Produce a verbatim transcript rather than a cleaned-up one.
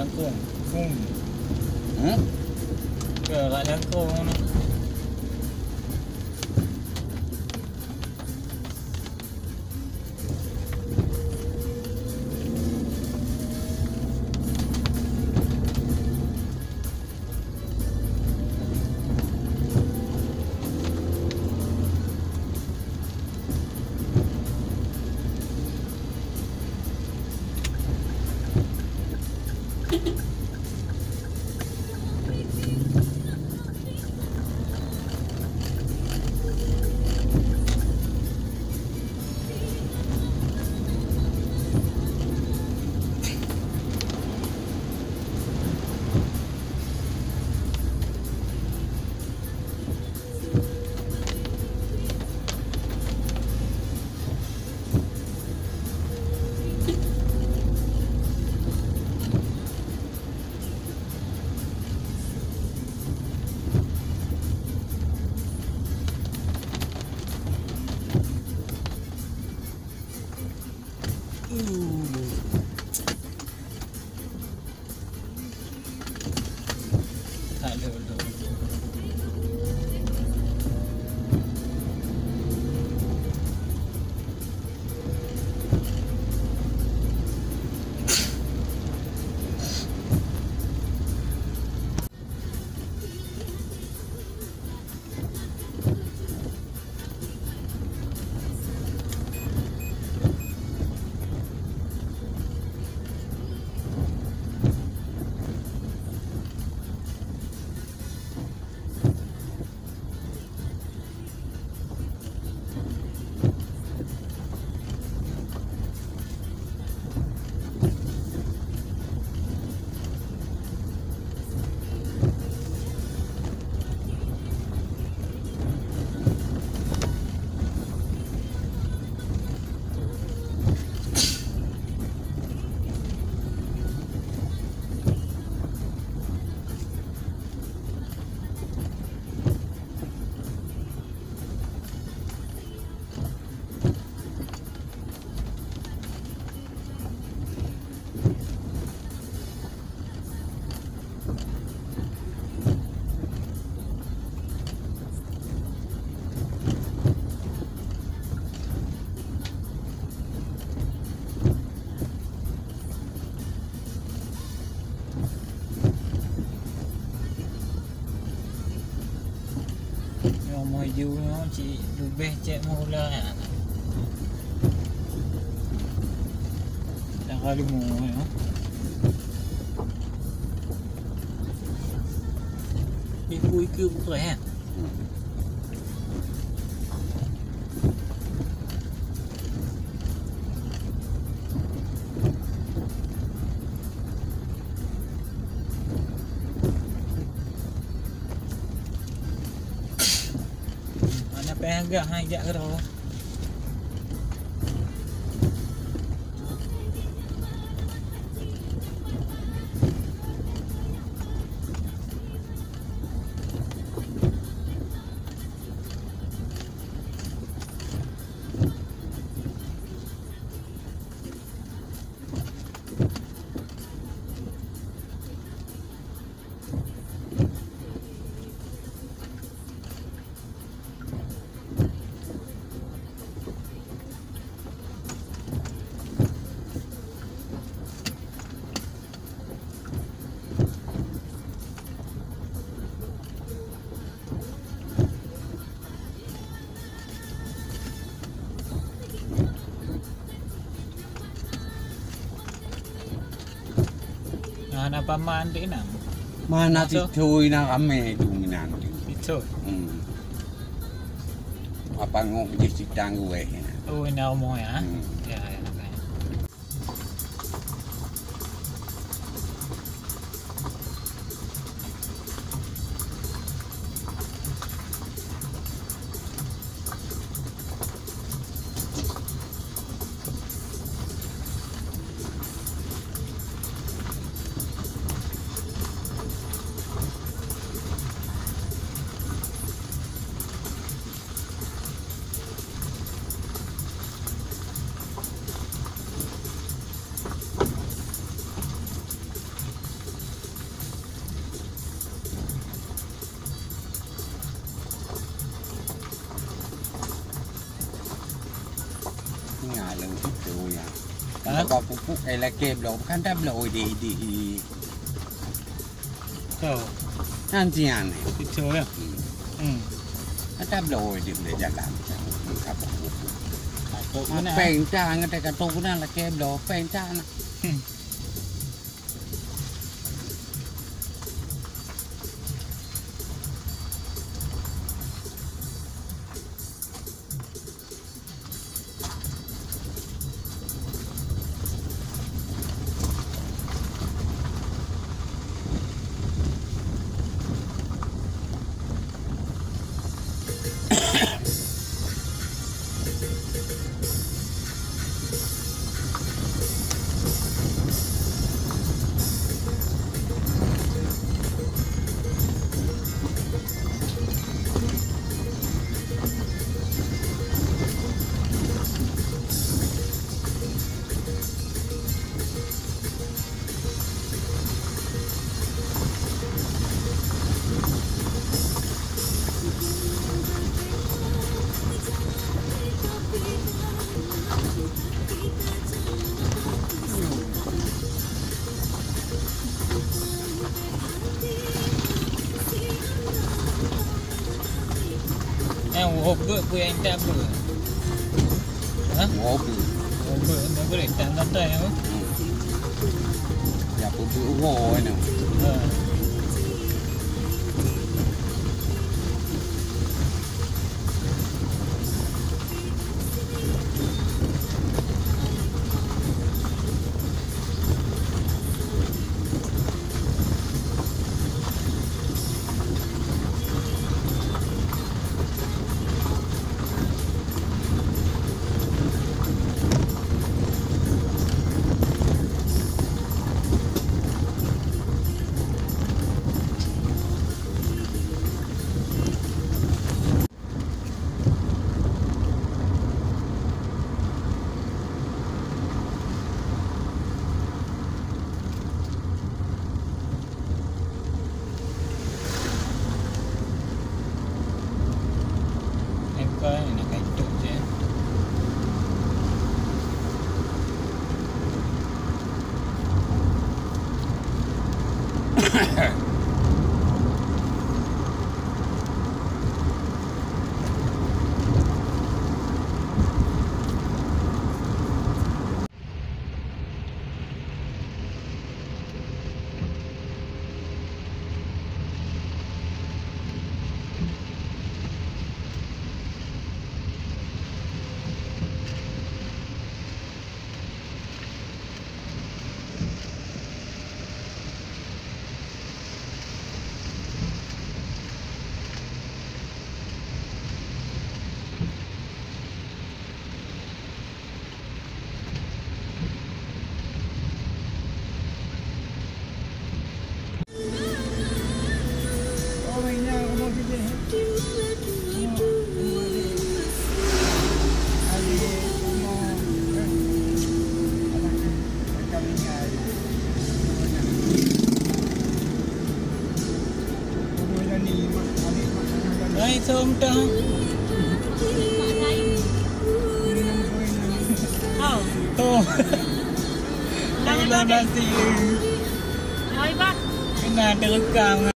Kong, kong. Hah? Ke, rak nyangkong. Nyoe meuju nyoe cit leubeh cek meuhula nyan. Dah ka leumo nyoe. Ibu ikeue bukai, eh? Mana payah gah hai jak keudroe. Nah, hana paman dek inang. Mana Masa? Sithoi na ramé tu minan. Sithoi? Hmm. Apa ngok jih sitang gue. Oh, ina umur ya? Hmm. Ya, ya, ya. Pupuk, eh, lakèe bloe, kan tabloe idéh-idéh. Betul. Nyan siang ni. Betul, ya? Hmm. Hmm. Kan tabloe idéh-idéh jalan. Kapok pupuk. Kapok mana? Péng cang, ngon teuka tu keunan lakèe bloe, péng cang. Hmm. Nyan woe beuet peue nyang intat beuet? Hah? Woe beuet. Woe beuet, woe beuet, intat satai apa? Hmm. Ya, peubeuet woe nyan. Ha. Hai, som dah. Oh. Oh. Hai, Bang Nasir. Hai, Bang. Kena terekam.